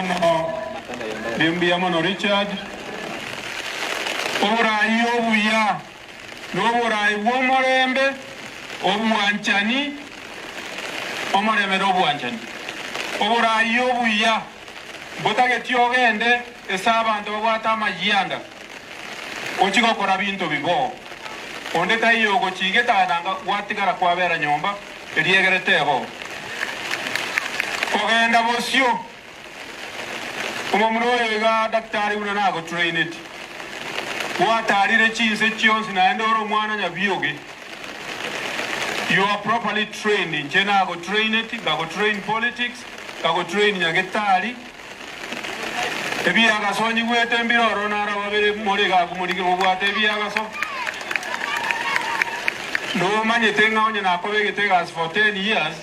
mono, mbuya mono Richard. Oborai obuya noborai bw'omorembe, obwanchani, omorembe na obwanchani. Oborai obuya mbotageti ogende ase abanto babwate amayianda ochie gokora binto bibo. Onde taiyo ogochigeta nanga gwatigara kwabera nyomba eriegere tebo. Kogenda bosio omomura oyo iga daktari buna nagotraineti. Gwatarire chinse chionsi naende ore omwana nyabioge. You are properly trained inche nagotraineti, ngagotrain politics, ngagotrain nyagetari. Ebiagaso nyigwete mbire ororo naro babere more iga abwo morige mobwate ebiagaso. Nomanyete ng'a onye nakobegete egasi for ten years,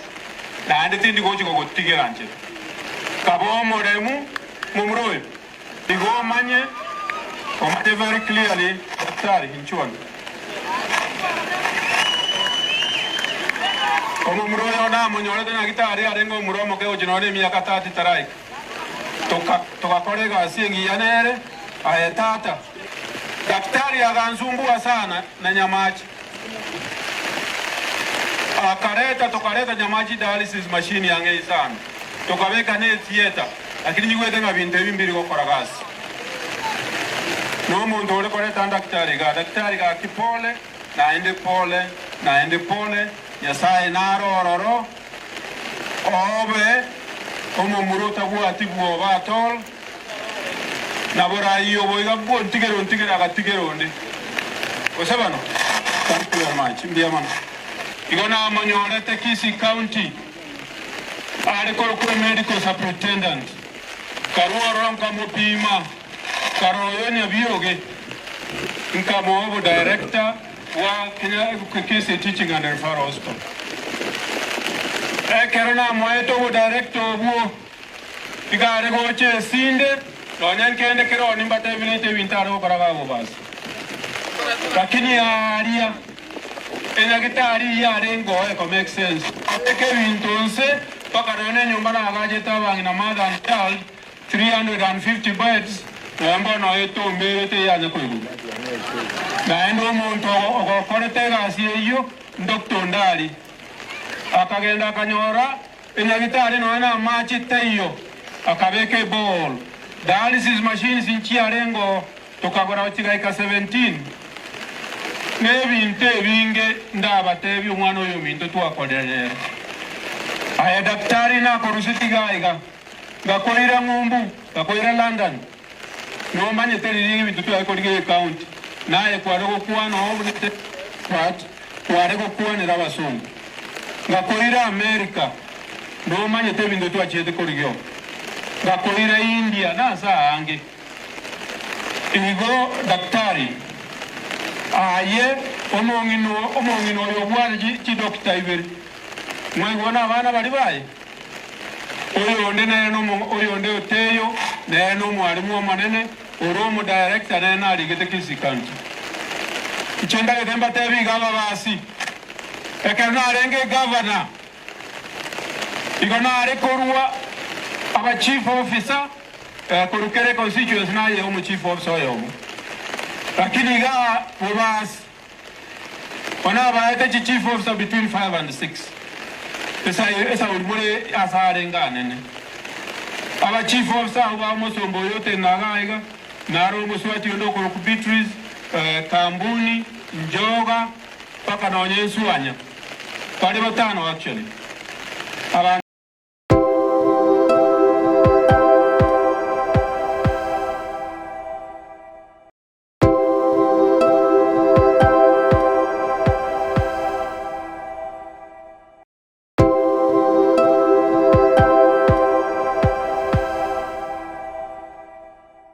naende tindi gochi gogotigera nchera. Kaba omoremu momura oyo, igo omanye, omanye very clearly, Daktari, inchuo. Omomura oyo namonyorete nyagitari arenge omura omoke gochia nonya nemiaka 30 taraika. Toka, togakora egasi engiya nere, aye tata. Daktari agansumbua sana na nyamache. Akareta, tokareta nyamache dialysis machine ang'e isano, tokabeka ne theatre, lakini nyigwete ng'a binto ebi mbiri gokora gasi. Nomonto ore koreta daktari igaa, daktari gaki pole, naende pole, naende pole, Nyasaye nare ororo, obe omomura otabwati bwoba at all, na borai obo iga bwontigera ontigere agatigera onde. Gose bono? Thank you very much. Mbuya mono. Igo namonyorete Kisii County are korokwa medical superintendent. Karua ororo nkamopima, karora oyo Nyabioge, nkamoa obo director bwa Kenya Kisii Teaching and Referral Hospital. Ekero namoete obo director obwo, iga are gocha esinde, nonya nkende kere oo nimbatebinetie ebinto are gokora gagobasa. Lakini aaria enyagitari eyio arenge oo eko make sense. Abeke ebinto nse mpaka nonya na enyomba nagachete abang'ina mother and child 350 beds nonya mbono etomberete eyanya koigurwa. Naende omonto ogokorete egasi eyio Doctor Ondari akagenda akanyora enyagitari nonya na amache taiyo akabeka eborehole. Dialysis machines nchiarenge oo tokagora chigaika 17 na ebinto ebinge ndabatebie omwana oyo ominto twakorire nere. Aye daktari nakoruseti iga iga, ngakoira ng'umbu, ngakoira London, nomanyete riria ebinto tware korigia ecounty, naye kware gokwana oo buna expert, kware gokwanera abasongo. Ngakoira America, nomanyete ebinto twachiete korigia oo. Ngakoira India na ase aange. Igo daktari, aye omong'ina omong'ina oyo obwate chi chidokita ibere, mwaigwa nabana baria baye? Oyonde nere nomo oyonde oteyo nere nomwalimu omonene, ore omodirector nere narigete Kisii County. Inche ndagete mbatebi iga ababasi, ekero narenge egavana, igo nare korua aba chief officer korwa kera econstituency naye omo chief officer oyomo, lakini igaa bobasi bono abaete chi chief officer between five and six esauri more ase arenge anene. Aba chief officer abwo ba omosomba oyo otenena igaa iga, naro omosubati onde okorokwa Beatrice, Kambuni, Njoga, mpaka nonye Nsuanya. Bare batano actually. Abanto.